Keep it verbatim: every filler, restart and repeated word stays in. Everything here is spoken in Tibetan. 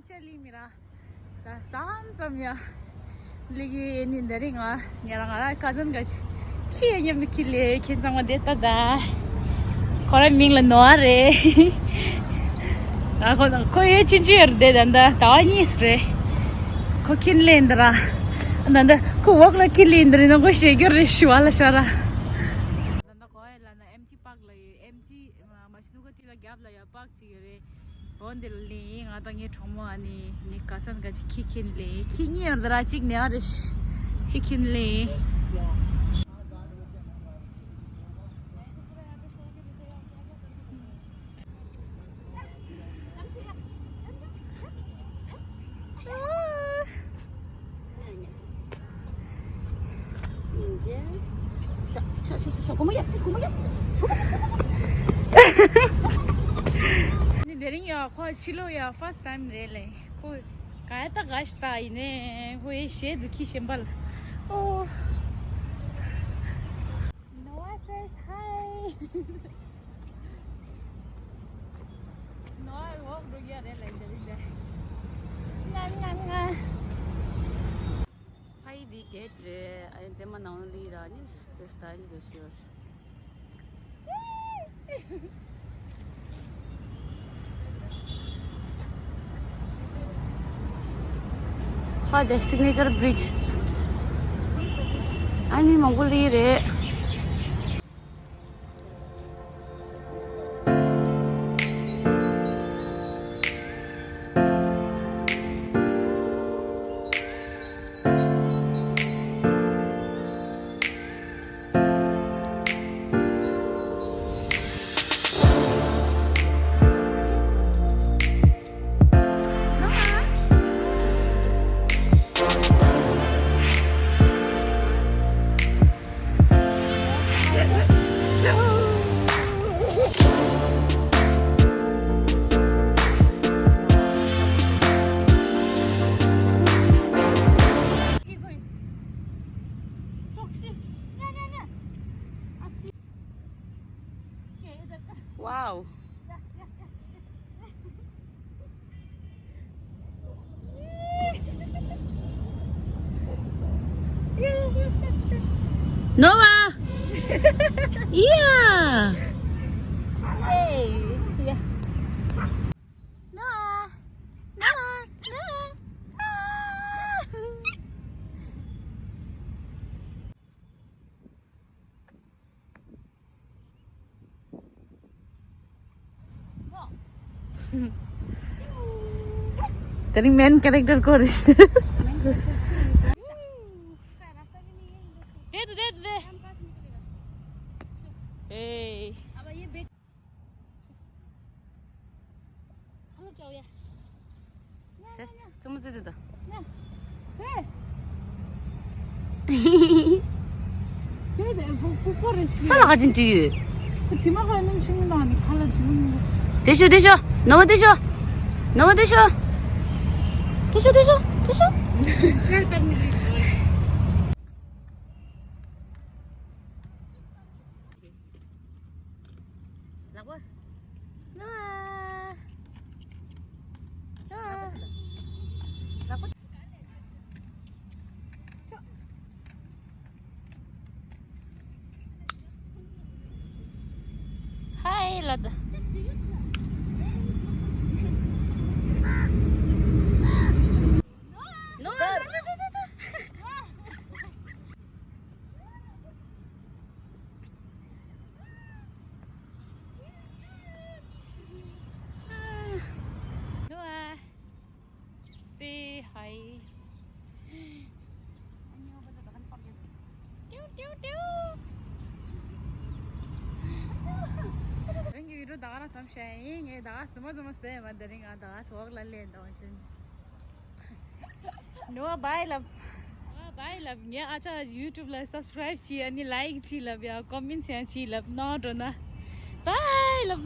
ཆེ་ལི་མི་ར། ད་ཙམ་ཙམ་ཡ། ལི་གི་ནི་འདི་རིང་ང་ཉ་རང་ང་ར་ཀ་ཛན་ག་ཅི། ཁྱི་ཡ་ཉམ་ནི་ཁྱི་ལེ་ཁྱི་ཚང་མ་དེ་ད་ད། ཁོ་ར་མིང་ལ་ནོ་ཨ་རེད། ང་ཁོ་ཁོ་ཡོད་ཆུན་ཆུན་ཡོད་རེད་དེ་ད་ད་ད་བ་གཉིས་རེད། ཁོ་ཁྱི་ལེ་འདི་ར། ད་ད་ཁོ་འོག་ལ་ཁྱི་ལེ་འདི་རེད་ན་ཁོ་ཤེས་རྒྱུ་རེད་ཞུ་བ་ལ་ཤ་ར། ད་ད་ཁོ་ཡ་ལ་ན་ཨེམ་ཆི་པག་ལ་ཡོད་ཨེམ་ཆི་མ་ཤི་ནུ་ཁ་ཏི་ལ་རྒྱབ་ལ་ཡ་པག་ཅིག་ཡོད་རེད། འོ་འདི་ལ་ལིན་ཡིན། ང་དང་ངའི་གྲོགས་མོ་ཨ་ནི་ནི་ཀ་སན་ག་ཅིག་ཁྱི་ཁྱིན་ལིན། ཁྱི་གཉིས་ཡོད་ར་གཅིག་ནི་ཨ་རེ་ཤི་ཁྱི་ཁྱིན་ལིན། ནི་དེ་རིང་ཡ་ཁོ་ཕྱི་ལོགས་ཡ་first time རེད་ལེ། ཁོ་ག་ཡ་ད་ག་ཞིག་ད་ཡིན་ནས་ཁོ་ཡི་ཞེ་འདུག་ཁྱི་ཞེན་པ་ལ། ཨོ། Noah says hi. Noah walk འགྲོ་གི་ཡ་རེད་ལེ་དེ་རིང་དེ། ང་ང་ང་། ཕ་ཡི་འདི་gate རེད། ཨ་ཡོན་དེ་མ་ནང་ལི་ར་ནི་དེ་སྟ་ནི་གོ་ཤོར། ཕ་དེ་signature bridge ཨ་ནི་མང་པོ་ལི་རེད། Wow. Noah! Yeah! Hey! Yeah. Noah! Noah! Noah! Ah! तेरी main character को रिश्ते। दे दे दे दे। ए। अब ये बेट। चलो जाओ यार। Ses, tu mu zidi da. Sala kajin tu yu. Desho, desho. Nawa desho. Nawa desho. Desho, desho. Desho. Hi, Lada. No, no, no, no, no. Noah, say hi. ཏིའུ་ཏིའུ་ཏིའུ། རང་གི་བི་ཌིའོ་ད་ག་རང་མཚམས་བཞག་ཡིན། ངས་ད་ག་ཟི་མ་ཟི་མ་ཟེར་མ་དེ་རིང་ང་ད་ག་སོག་ལ་ལེན་དང་ཕྱིན། ནོ་བྷའི་ལབ། ཨ་བྷའི་ལབ། ངའི་ཨ་ཅག་ཡུ་ཊུབ་ལ་སབ་སི་ཀ་རའིབ་བྱེད། ཨ་ནི་ལའིག་བྱེད་ལབ་ཡ། ཀོ་མེན་ཊི་ཡང་བྱེད་ལབ། ནོ་འགྲོ་ན། བྷའི་ལབ།